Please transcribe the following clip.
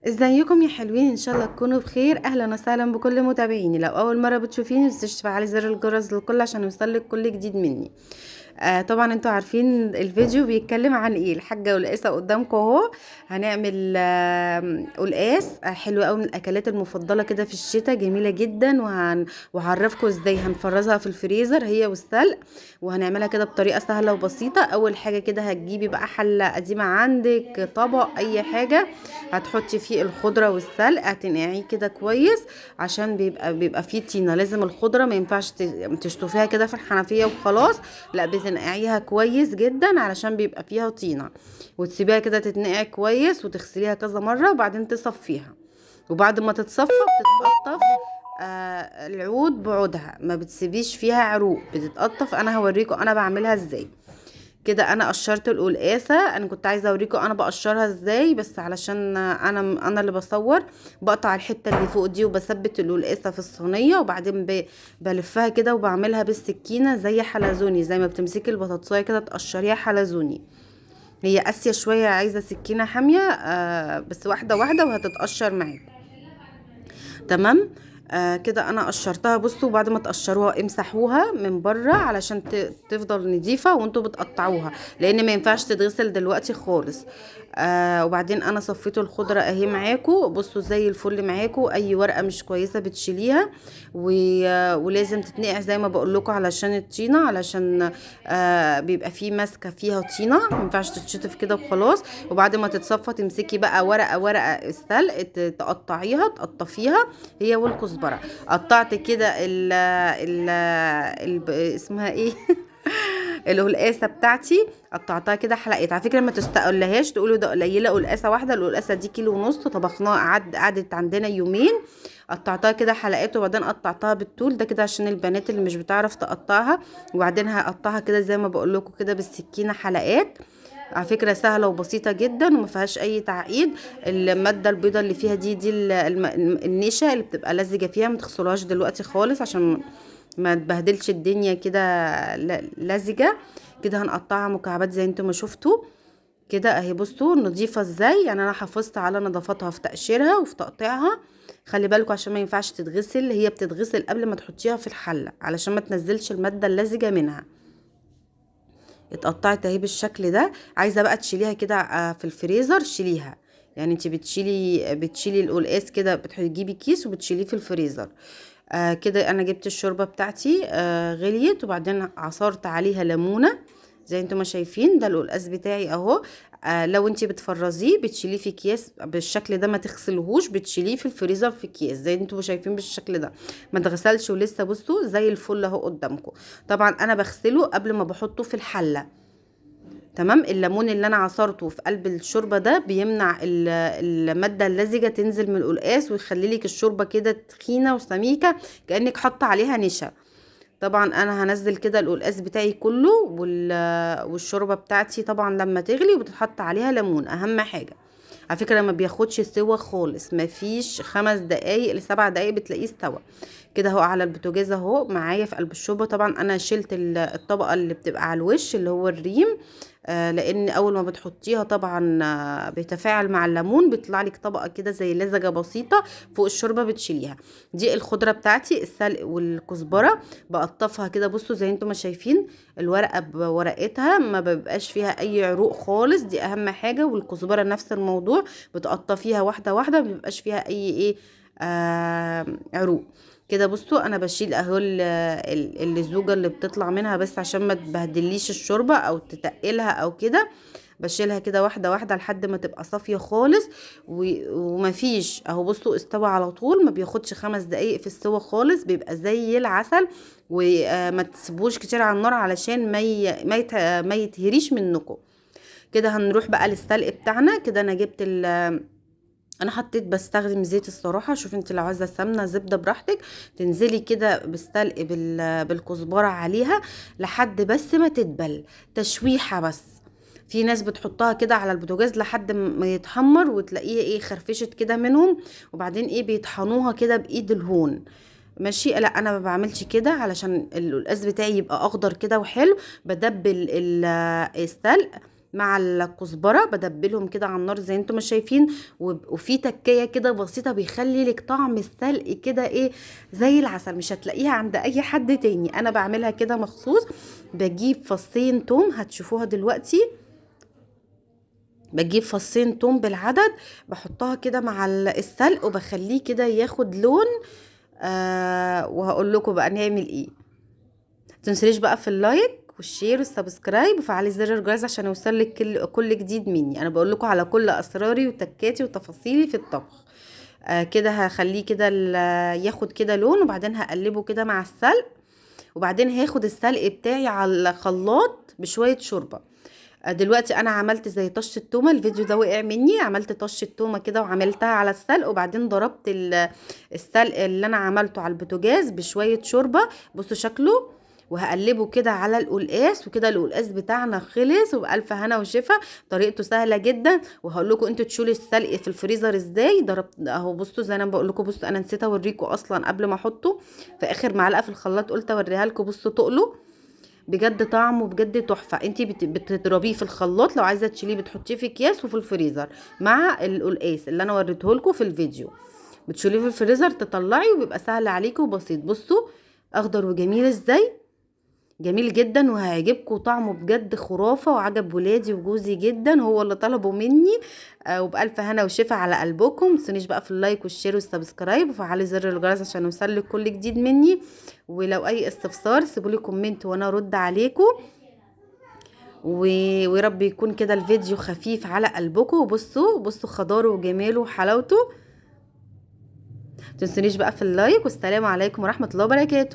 ازيكم يا حلوين؟ ان شاء الله تكونوا بخير. اهلا وسهلا بكل متابعيني. لو اول مرة بتشوفيني متنسيش تفعلي زر الجرس للكل عشان يوصلك كل جديد مني. طبعا انتوا عارفين الفيديو بيتكلم عن ايه. الحاجة والقاسه قدامكم اهو. هنعمل قلقاس حلو قوي، من الاكلات المفضلة كده في الشتاء، جميلة جدا. وهعرفكم ازاي هنفرزها في الفريزر هي والسلق، وهنعملها كده بطريقة سهلة وبسيطة. اول حاجة كده هتجيبي بقى حله قديمة عندك، طبق، اي حاجة هتحطي فيه الخضرة والسلق، هتنقعيه كده كويس عشان بيبقى فيه طينه. لازم الخضرة ما ينفعش تشطفيها كده في الحنفية وخلاص، لا بتنقعيها كويس جدا علشان بيبقى فيها طينه، وتسيبيها كده تتنقع كويس وتغسليها كذا مرة وبعدين تصفيها. وبعد ما تتصفى بتتقطف العود بعودها، ما بتسيبيش فيها عروق، بتتقطف. انا هوريكم انا بعملها ازاي. كده انا قشرت القلقاسه، انا كنت عايزه اوريكم انا بقشرها ازاي، بس علشان انا اللي بصور. بقطع الحتة اللي فوق دي وبثبت القلقاسه في الصينية، وبعدين بلفها كده وبعملها بالسكينة زي حلزوني، زي ما بتمسكي البطاطسايه كده تقشريها حلزوني. هي قاسية شوية، عايزه سكينة حامية، بس واحدة واحدة وهتتقشر معاكم. تمام. كده انا قشرتها. بصوا بعد ما تقشروها امسحوها من بره علشان تفضل نظيفة وانتوا بتقطعوها، لان ما ينفعش تتغسل دلوقتي خالص. وبعدين انا صفيت الخضرة اهي معاكم، بصوا زي الفل معاكم. اي ورقة مش كويسة بتشيليها، ولازم تتنقع زي ما بقول لكم علشان الطينه، علشان بيبقى فيه ماسكه فيها طينه، ما ينفعش تتشطف كده وخلاص. وبعد ما تتصفى تمسكي بقى ورقة ورقة السلق تقطعيها، تقطفيها هي والكزبره. قطعت كده ال ال ال اسمها ايه القلقاسه بتاعتي، قطعتها كده حلقات. على فكرة ما تستقلهاش، تقولوا ده قليله قلقاسه واحدة، القلقاسه دي 1.5 كيلو، طبخناها قعدت عندنا يومين. قطعتها كده حلقات، وبعدين قطعتها بالطول ده كده عشان البنات اللي مش بتعرف تقطعها. وبعدين هقطعها كده زي ما بقول لكم كده بالسكينة حلقات. على فكرة سهلة وبسيطة جدا وما فيهاش اي تعقيد. المادة البيضاء اللي فيها دي النشا اللي بتبقى لزجه فيها، ما تغسلوهاش دلوقتي خالص عشان ما تبهدلش الدنيا كده لزجه كده. هنقطعها مكعبات زي انتم ما شفتوا كده اهي. بصوا نظيفة ازاي، يعني انا حافظت على نظافتها في تقشيرها وفي تقطيعها. خلي بالكم عشان ما ينفعش تتغسل، هي بتتغسل قبل ما تحطيها في الحلة علشان ما تنزلش المادة اللزجه منها. اتقطعت اهي بالشكل ده. عايزه بقى تشيليها كده في الفريزر، شيليها. يعني انت بتشيلي القلقاس كده، بتجيبي كيس وبتشيليه في الفريزر. كده انا جبت الشوربة بتاعتي، غليت، وبعدين عصرت عليها ليمونه زي انتم ما شايفين. ده القلقاس بتاعي اهو. لو انتي بتفرزيه بتشيليه في اكياس بالشكل ده، ما تغسلهوش، بتشيليه في الفريزر في اكياس زي انتم شايفين بالشكل ده، ما تغسلش ولسه بصوا زي الفل اهو قدامكم. طبعا انا بغسله قبل ما بحطه في الحلة. تمام. الليمون اللي انا عصرته في قلب الشوربة ده بيمنع المادة اللزجه تنزل من القلقاس، ويخلي لك الشوربة كده تخينة وسميكه كانك حاطه عليها نشا. طبعا انا هنزل كده القلقاس بتاعي كله والشوربه بتاعتي طبعا لما تغلي، وبتتحط عليها ليمون، اهم حاجة. على فكرة ما بياخدش سوا خالص، ما فيش 5 دقايق ل7 دقايق بتلاقيه استوى كده اهو على البوتاجاز اهو معايا في قلب الشوربة. طبعا انا شلت الطبقة اللي بتبقى على الوش اللي هو الريم، لان اول ما بتحطيها طبعا، بيتفاعل مع الليمون، بيطلع لك طبقه كده زي لزجه بسيطة فوق الشوربة بتشيليها. دي الخضرة بتاعتي، السلق والكزبره، بقطفها كده بصوا زي انتم ما شايفين، الورقة بورقتها ما بيبقاش فيها اي عروق خالص، دي اهم حاجة. والكزبره نفس الموضوع، بتقطفيها واحدة واحدة، ما بيبقاش فيها اي ايه، عروق كده. بصوا انا بشيل اهو اللزوجه اللي بتطلع منها، بس عشان ما تبهدليش الشوربة او تتقلها او كده، بشيلها كده واحدة واحدة لحد ما تبقى صافية خالص. ومفيش اهو بصوا استوى على طول، ما بياخدش 5 دقايق في السوا خالص، بيبقى زي العسل. وما تسيبوش كتير على النار علشان ما يتهريش منكم. كده هنروح بقى للسلق بتاعنا. كده انا جبت انا حطيت، بستخدم زيت الصراحة، شوفي انت لو عايزه سمنه زبدة براحتك، تنزلي كده بالسلق بالكزبره عليها لحد بس ما تدبل تشويحه بس. في ناس بتحطها كده على البوتاجاز لحد ما يتحمر وتلاقيها ايه خرفشت كده منهم، وبعدين ايه بيطحنوها كده بايد الهون. ماشي. لا انا ما بعملش كده علشان القلقاس بتاعي يبقى اخضر كده وحلو. بدبل السلق مع الكزبره، بدبلهم كده على النار زي انتم ما شايفين. وفي تكيه كده بسيطة بيخلي لك طعم السلق كده ايه زي العسل، مش هتلاقيها عند اي حد تاني. انا بعملها كده مخصوص. بجيب فصين توم هتشوفوها دلوقتي، بجيب فصين توم بالعدد، بحطها كده مع السلق وبخليه كده ياخد لون. وهقول لكم بقى نعمل ايه. متنسونيش بقى في ال like وال share وال subscribe وفعلي زر الجرس عشان يوصلك كل جديد مني. انا بقول لكم على كل اسراري وتكاتي وتفاصيلي في الطبخ. كده هخليه كده ياخد كده لون، وبعدين هقلبه كده مع السلق، وبعدين هاخد السلق بتاعي على الخلاط بشوية شوربة. دلوقتي انا عملت زي طشه تومة، الفيديو ده وقع مني، عملت طشه تومة كده وعملتها على السلق، وبعدين ضربت السلق اللي انا عملته على البوتاجاز بشوية شوربة. بصوا شكله، وهقلبه كده على القلقاس وكده. القلقاس بتاعنا خلص، وبألف هنا وشفا. طريقته سهلة جدا، وهقول لكم انتوا تشيلوا السلق في الفريزر ازاي. ضربت اهو، بصوا زي انا بقول لكم. بصوا انا نسيت اوريكم اصلا قبل ما احطه في اخر معلقه في الخلاط، قلت اوريها لكم. بصوا تقله بجد، طعمه بجد تحفة. انتي بتضربيه في الخلاط، لو عايزه تشيليه بتحطيه في اكياس وفي الفريزر مع القلقاس اللي انا وريته لكم في الفيديو. بتشيليه في الفريزر تطلعي، وبيبقى سهل عليكي وبسيط. بصوا اخضر وجميل ازاي، جميل جدا وهيعجبكم، طعمه بجد خرافه، وعجب ولادي وجوزي جدا، هو اللي طلبه مني. وبألف هنا وشفا على قلبكم. متنسونيش بقى في ال like وال share وال subscribe، وفعلي زر الجرس عشان يوصلك كل جديد مني. ولو اي استفسار سيبولي comment وانا ارد عليكم. ويا رب يكون كده الفيديو خفيف على قلبكم. وبصوا بصوا خضاره وجماله وحلاوته. متنسونيش بقى في ال like، والسلام عليكم ورحمة الله وبركاته.